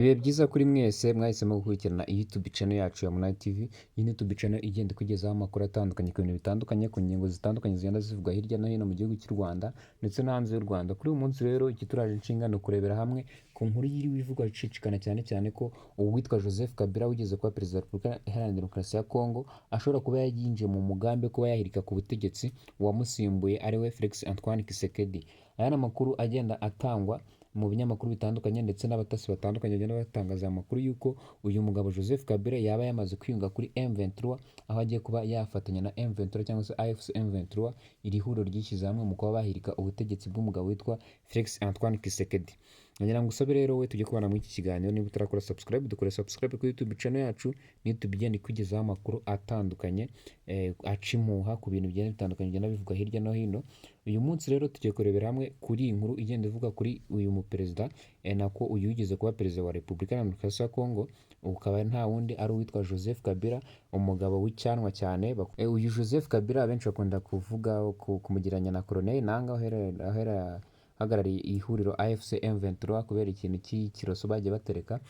Ibihe byiza kuri mwese mwahisemo gukurikirana YouTube channel yacu ya Munani TV. Iyi ni YouTube channel igenda ikugezaho amakuru atandukanye ku bintu bitandukanye, ku ngingo zitandukanye zigenda zivugwa hirya no hino mu gihugu cy'u Rwanda ndetse no hanze y'u Rwanda. Kuri uyu munsi rero, ikituraje inshinga ni ukurebera hamwe ku nkuru yiriwe ivugwa icicikana, cyane cyane ko uwitwa Joseph Kabila wigeze kuba perezida wa Repubulika Iharanira Demokarasi ya Kongo ashobora kuba yinjiye mu mugambi wo kuba yahirika ku butegetsi uwamusimbuye, ariwe Felix Antoine Tshisekedi. Aya ni amakuru agenda atangwa mu binyamakuru bitandukanye ndetse n'abatasi batandukanye bagenda batangaza aya makuru y'uko uyu mugabo Joseph Kabila yaba yamaze kwiyunga kuri M23, aho agiye kuba yafatanya na M23 cyangwa se AFC M23, iri huriro ryishyize hamwe mu kuba bahirika ubutegetsi bw'umugabo witwa Felix Antoine Tshisekedi. Ngira ngo usabe rero we tujye kubana muri iki kiganiro, niba utarakora subscribe, dukore subscribe kuri YouTube channel yacu. Ni YouTube igenda ikugezaho amakuru atandukanye, aca impuha ku bintu bigenda bitandukanye bigenda bivugwa hirya no hino. Uyu munsi rero tugiye kurebera hamwe kuri iyi nkuru igenda ivuga kuri uyu muperezida, nako uyu wigeze kuba perezida wa Repubulika Iharanira Demokarasi ya Kongo, ukaba nta wundi ari uwitwa Joseph Kabila, umugabo w'icyanwa cyane. Uyu Joseph Kabila abenshi bakunda kuvuga kumugereranya na Corneille Nangaa ahera hagarariye ihuriro AFC M23, kubera ikintu cy'ikiroso bagiye batereka.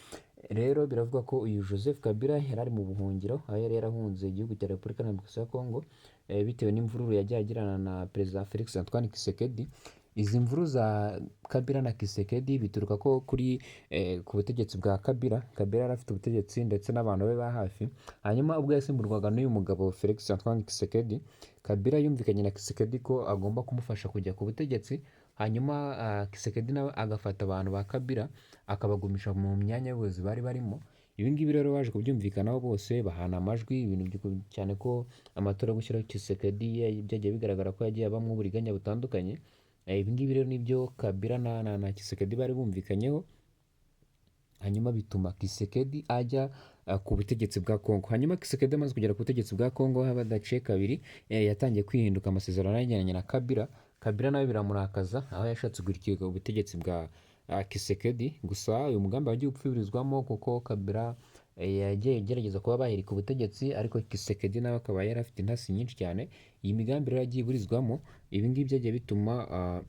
Rero biravuga ko uyu Joseph Kabila yari ari mu buhungiro, aho yari yarahunze igihugu cya Repubulika Iharanira Demokarasi ya Kongo, bitewe n'imvururu yagiye agirana na Perezida Felix Antoine Tshisekedi. Izi mvuru za Kabila na Tshisekedi bituruka ko kuri ku butegetsi bwa Kabila. Kabila yari afite ubutegetsi ndetse n'abantu be ba hafi. Hanyuma ubwo yasimburwaga n'uyu mugabo Felix Antoine Tshisekedi, Kabila yumvikanye na Tshisekedi ko agomba kumufasha kujya ku butegetsi. Hanyuma Tshisekedi nawe agafata abantu ba Kabila akabagumisha mu myanya y'ubuyobozi bari barimo. Ibi ngibi rero baje kubyumvikanaho bose, bahana amajwi, ibintu cyane ko amatora yo gushyiraho Tshisekedi byagiye bigaragara ko yagiye abamo uburiganya butandukanye. Ibi ngibi rero nibyo Kabila na Tshisekedi bari bumvikanyeho, hanyuma bituma Tshisekedi ajya ku butegetsi bwa Kongo. Hanyuma Tshisekedi amaze kugera ku butegetsi bwa Kongo, haba hadaciye kabiri, yatangiye kwihinduka amasezerano yagiranye na Kabila. Kabila nawe biramurakaza, aho yashatse guhirika ubutegetsi bwa Tshisekedi. Gusa uyu mugambi wagiye upfubirizwamo, kuko Kabila yagiye agerageza kuba bahirika ubutegetsi, ariko Tshisekedi nawe akaba yari afite intasi nyinshi cyane. Iyi migambi rero yagiye iburizwamo. Ibi ngibi byagiye bituma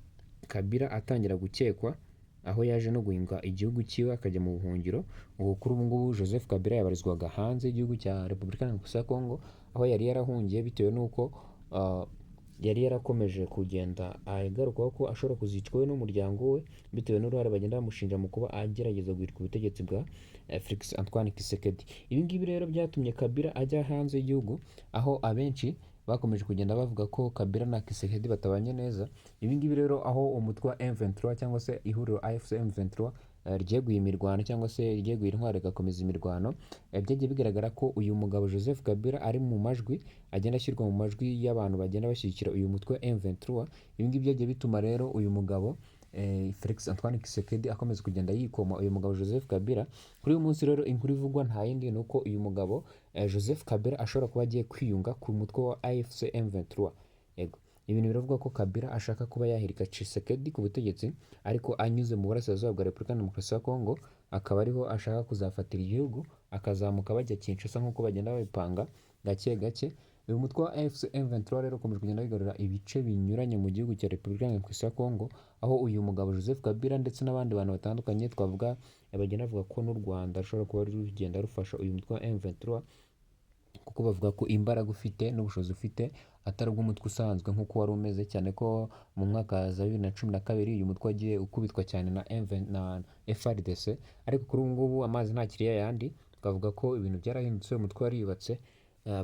Kabila atangira gukekwa, aho yaje no guhunga igihugu cyiwe akajya mu buhungiro. Ubu kuri ubu ngubu Joseph Kabila yabarizwaga hanze y'igihugu cya Repubulika Demokarasi ya Kongo, aho yari yarahungiye bitewe n'uko yari yarakomeje kugenda agarukwaho ko ashobora kuzicwa we n'umuryango we, bitewe n'uruhare bagenda bamushinja mu kuba agerageza guhirika ubutegetsi bwa Felix Antoine Tshisekedi. Ibi ngibi rero byatumye Kabila ajya hanze y'igihugu, aho abenshi bakomeje kugenda bavuga ko Kabila na Tshisekedi batabanye neza. Ibi ngibi rero, aho umutwe wa M23 cyangwa se ihuriro AFC M23 ryeguye imirwano cyangwa se ryeguye intwaro rigakomeza imirwano, byagiye bigaragara ko uyu mugabo Joseph Kabila ari mu majwi agenda ashyirwa mu majwi y'abantu bagenda bashyigikira uyu mutwe wa M23. Ibi ngibi byagiye bituma rero uyu mugabo Felix Antoine Tshisekedi akomeza kugenda yikoma uyu mugabo Joseph Kabila. Kuri uyu munsi rero inkuru ivugwa nta yindi, ni uko uyu mugabo Joseph Kabila ashobora kuba agiye kwiyunga ku mutwe wa AFC M23. Yego, ibintu biravuga ko Kabila ashaka kuba yahirika Tshisekedi ku butegetsi, ariko anyuze mu burasirazuba bwa Repubulika Demokarasi ya Kongo, akaba ariho ashaka kuzafatira igihugu, akazamuka bajya Kinshasa nk'uko bagenda babipanga gake gake. Uyu mutwe wa AFC M23 rero ukomeje kugenda wigarurira ibice binyuranye mu gihugu cya Repubulika Demokarasi ya Kongo, aho uyu mugabo Joseph Kabila ndetse n'abandi bantu batandukanye twavuga, bagenda bavuga ko n'u Rwanda rushobora kuba rugenda rufasha uyu mutwe wa M23, kuko bavuga ko imbaraga ufite n'ubushobozi ufite atari ubw'umutwe usanzwe nk'uko wari umeze, cyane ko mu mwaka za 2012 uyu mutwe wagiye ukubitwa cyane na MV na FARDC. Ariko kuri ubu ngubu amazi ntakiri yayandi, twavuga ko ibintu byarahindutse, umutwe wariyubatse,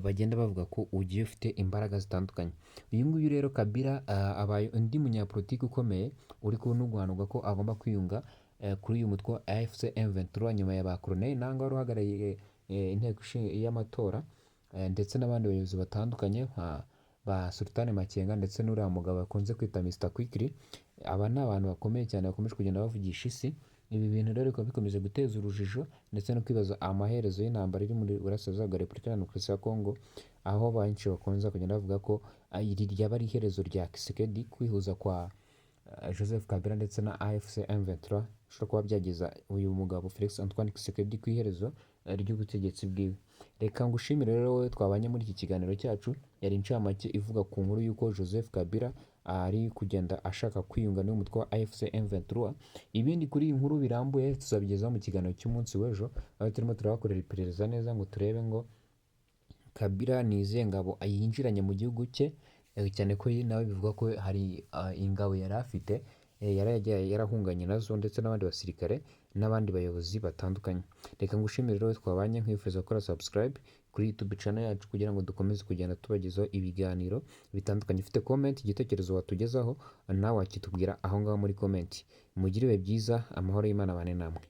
bagenda bavuga ko ugiye ufite imbaraga zitandukanye. Uyu nguyu rero Kabila abaye undi munyapolitiki ukomeye uri guhanurwa ko agomba kwiyunga kuri uyu mutwe wa AFC M23, nyuma ya ba Corneille Nangaa wari uhagarariye inteko y'amatora, ndetse n'abandi bayobozi batandukanye nka ba Sultan Makenga ndetse n'uriya mugabo bakunze kwita Mr Quickly. Aba ni abantu bakomeye cyane bakomeje kugenda bavugisha isi. Ibi bintu rero bikaba bikomeje guteza urujijo ndetse no kwibaza amaherezo y'intambara iri muri burasirazuba bwa Repubulika Iharanira Demokarasi ya Kongo, aho benshi bakunze kugenda bavuga ko iri ryaba ari iherezo rya Tshisekedi. Kwihuza kwa Joseph Kabila ndetse na AFC M23 bishobora kuba byageza uyu mugabo Felix Antoine Tshisekedi ku iherezo ry'ubutegetsi bwiwe. Reka ngushimire rero wowe twabanye muri iki kiganiro cyacu. Yari incamake ivuga ku nkuru y'uko Joseph Kabila ari kugenda ashaka kwiyunga n'uyu mutwe wa AFC M23. Ibindi kuri iyi nkuru birambuye tuzabigezaho mu kiganiro cy'umunsi w'ejo, aho turimo turabakorera iperereza neza ngo turebe ngo Kabila ni izihe ngabo yinjiranye mu gihugu cye, cyane ko nawe bivuga ko hari ingabo yari afite, yari yagiye yarahunganye nazo, ndetse n'abandi basirikare n'abandi bayobozi batandukanye. Reka ngushimire rero twabanye, nkwifuriza gukora subscribe kuri YouTube channel yacu kugira ngo dukomeze kugenda tubagezaho ibiganiro bitandukanye. Ufite comment, igitekerezo watugezaho, nawe wakitubwira aho ngaho muri comment. Mugire ibihe byiza, amahoro y'Imana abane namwe.